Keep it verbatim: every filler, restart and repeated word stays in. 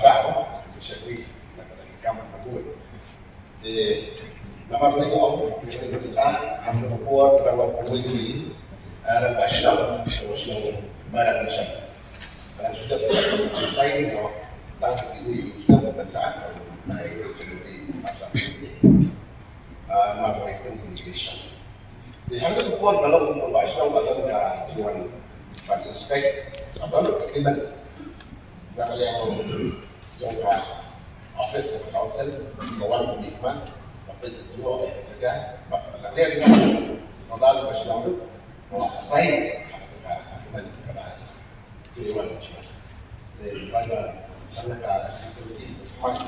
paidbah ba ki sa shakri na ka kam ka bun. Te namar kane ka ong, kane ka bynta, ha kane ka por ka dang wan pynmih ïa ka bashlong, ka bashlong Madan Mission. Ka dang shu dep sign noh tang ki ui, shu dep bynta, na ïa ka jingmut, ah, namar kane ka communication. Te ha kane ka por ka long ba shnong ba long ka jingwan ban inspect, ba long ka agreement na ka liang jong ka office of the council, ka wan ka dikman, ba peit ka jingwan ka jaka, ba ka liang ka sawdong ba shnong tu, ba assign ha ka agreement ka ba ka liang jong ka. Te ba ka security, ba ka